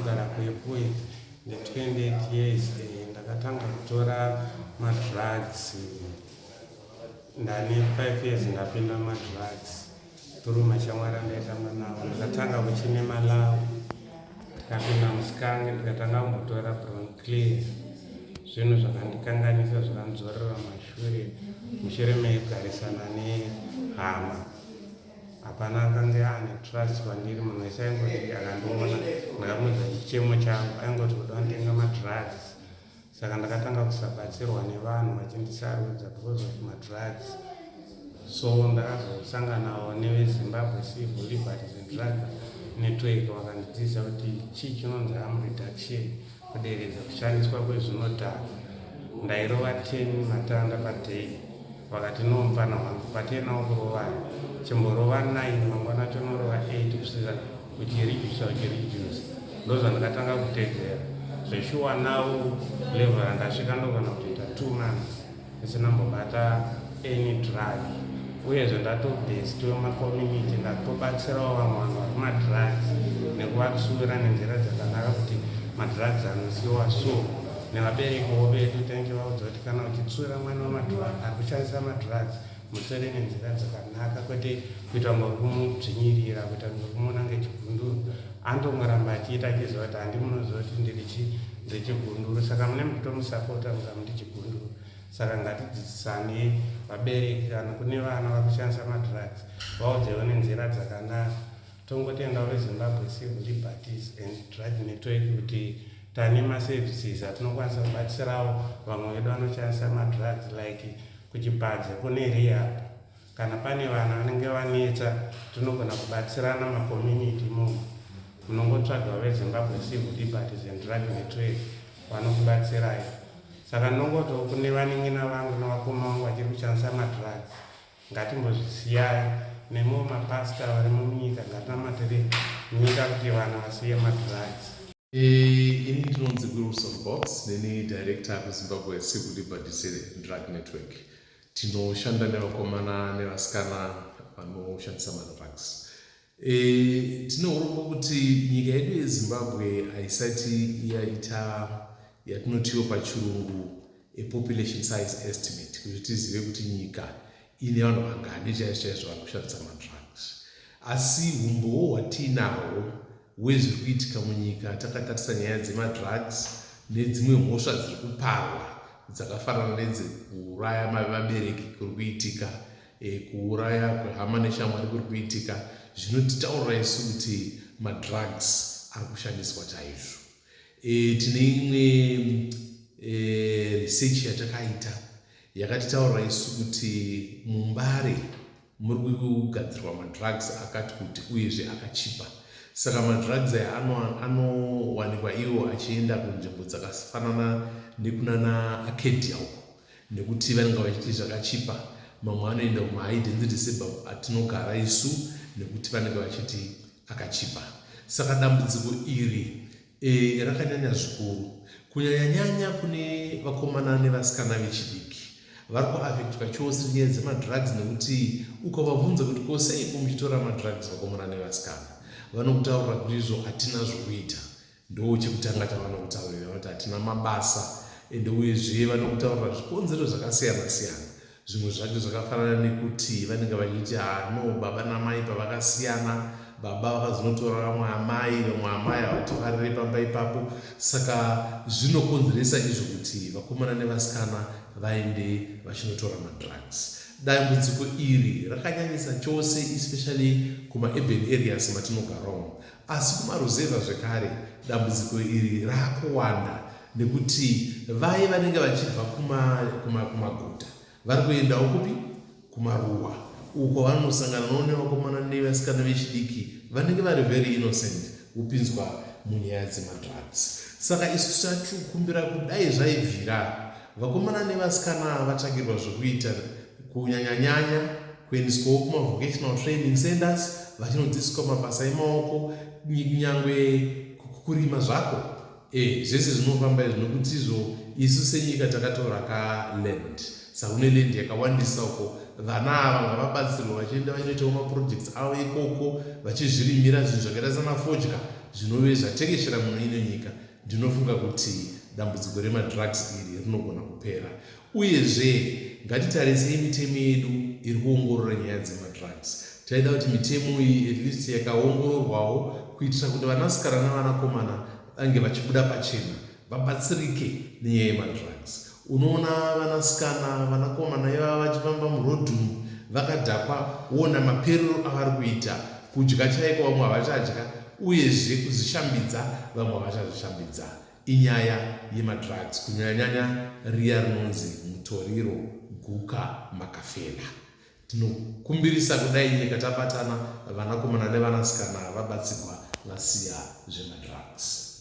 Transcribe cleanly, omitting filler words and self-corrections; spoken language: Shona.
Ndinogara kuEpworth, ne 28 years. Ndakatanga kutora madrugs ndane 5 years. Ndapinda madrugs through mashamwari andaitamba nawo. Ndakatanga kuchine Malawi, ndikapinda muskange, ndikatanga kumbotora Broncleer. Zvinhu zvakandikanganisa, zvakandidzorera mashure mushure mekugarisana nehama. Hapana akange ane trust kwandiri. Munhu wese aingoti akandiona, ndakamudza chichemo changu, aingoti kuda kundenga madrugs. Saka ndakatanga kusabatsirwa nevanhu, vachindisarudza because of madrugs. So ndakazosanganawo neveZimbabwe Civil Liberties and Drug Network, vakandidzidzisa kuti chii chinonzi harm reduction, kuderedza kushandiswa kwezvinodhaka. Ndairova 10 matanda paday. Vakati, "No, mufana wangu, patenawo kurovai, chimborova 9, mangwana tonorova 8, kusvika uchiredusa, uchiredusa." Ndo zvandakatanga kutedzera zveshuwa. Now level randasvika, ndogona kutoita 2 months ndisinambobata any drug. Uyezve ndatobest wemacommunity, ndatobatsirawo vamwe vanhu vari kumadrugs nekuvatsiura nenzira dzakanaka kuti madrugs anosiyiwa. So nevaberekiwo vedu tinenge vaudza kuti kana uchitsiura mwana wemadrug ari kushandisa madrugs, mutsore nenzira dzakanaka, kwete kuita kunge uri kumudzvinyirira, kuita kunge kumuona ngechigunduru. Andongoramba achiita achiziva kuti handi munoziva kuti ndiri chigunduru, saka mune muchitomusapota mukamuti chigunduru. Saka ngatidzidzisane vabereki, kana kune vana vari kushandisa madrugs, vaudzewo nenzira dzakanaka. Tongotendawo veZimbabwe Civil Liberties and Drug Network kuti tane maservices atinokwanisa kubatsirawo vamwe vedu vanoshandisa madrugs, like kuChipadze kune rehab. Kana pane vana vanenge vanetsa, tinogona kubatsirana macommunity imomo. Munongotsvaga veZimbabwe Civil Liberties and Drug Network, vanokubatsirai. Saka ndinongotiwo kune vanin'ina vangu nevakoma vangu vachiri kushandisa madrugs, ngatimbozvisiyai. Nemiwo mapasta varimo munyika, ngatinamatire nyika kuti vanhu vasiye madrugs. Ini ndinonzi Wilson Box, neni director kuZimbabwe Civil Liberties and Drug Network. Tinoshanda nevakomana nevasikana vanoshandisa madrugs. Tine urombo kuti nyika yedu yeZimbabwe haisati yaita yatinotiwo pachirungu population size estimate, kuti tizive kuti nyika ine vanhu vangani chaizvo chaizvo vari kushandisa madrugs. Asi umbowo hwatiinahwo hwezviri kuitika munyika, takatarisa nyaya dzemadrugs nedzimwe mhosva dziri kuparwa dzakafanana nedzekuuraya vabereki kuri kuitika, kuuraya kwehama neshamwari kuri kuitika, zvinotitaurira isu kuti madrugs ari kushandiswa chaizvo. Tine imwe research yatakaita yakatitaurira isu kuti muMbare muri kugadzirwa madrugs akati kuti, uyezve akachipa. Saka madrugs aya anowanikwa iwo achienda kunzvimbo dzakafanana nekunana Arcadia uko, nekuti vanenge vachiti zvakachipa. Mamwe anoenda kumahigh density suburb atinogara isu, nekuti vanenge vachiti akachipa. Saka dambudziko iri rakanyanya zvikuru, kunyanyanyanya kune vakomana nevasikana vechidiki vari kuaffectwa chose nenyaya dzemadrugs, nekuti ukavabvunza kuti ko seiko muchitora madrugs, vakomana nevasikana, vanokutaurira kuti izvo hatina zvokuita. Ndo chekutanga chavanokutaurira, vanoti hatina mabasa. Ende uyezve vanokutaurira zvikonzero zvakasiyana siyana. Zvimwe zvacho zvakafanana nekuti vanenge vachiti, "Hano, baba namai pavakasiyana, baba vakazonotora vamwe amai, vamwe amai havatifarire pamba ipapo." Saka zvinokonzeresa izvo kuti vakomana nevasikana vaende vachinotora madrugs. Dambudziko iri rakanyanyisa chose, especially kumaurban areas matinogarawo, asi kumaruzevha zvekare dambudziko iri raakuwanda, nekuti vai vanenge vachibva kumaguta vari kuendawo kupi? Kumaruwa uko vanosangana nevakomana nevasikana vechidiki vanenge vari very innocent, vopinzwa munyaya dzemadrugs. Saka isu tatukumbira kudai zvaibvira, vakomana nevasikana vatsvagirwa zvokuita, kunyanyanyanya kuendeswawo kumavocational training centers, vachinodzidziswa mabasa emaoko, nyangwe kurima zvako. Zvese zvinofamba izvi, nokuti izvo isu senyika takatora kaland, saka kune land yakawandisa uko. Vana ava ngavabatsirwe vachienda vachinoitawo maprojects avo ikoko, vachizvirimira zvinhu zvakaita sanafodya. zvinove zvatekeshera muno ino nyika, ndinofunga kuti dambudziko remadrugs iri rinogona kupera. Uyezve ngatitarisei mitemo yedu iri kuongorora nyaya dzemadrugs. Taida kuti mitemo iyi at least yakaongororwawo kuitira kuti vanasikana navanakomana vange vachibuda pachena vabatsirike nenyaya yemadrugs. Unoona vanasikana vanakomana ivava vachifamba muroad umu vakadhakwa, woona maperero avari kuita, kudya chaiko vamwe havachadya, uyezve kuzvishambidza vamwe havachazvishambidza. Inyaya yemadrugs, kunyanyanyanya riya rinonzi mutoriro, guka, makafela. Tinokumbirisa kudai nyika tabatana, vanakomana nevanasikana vabatsigwa vasiya zvemadrugs.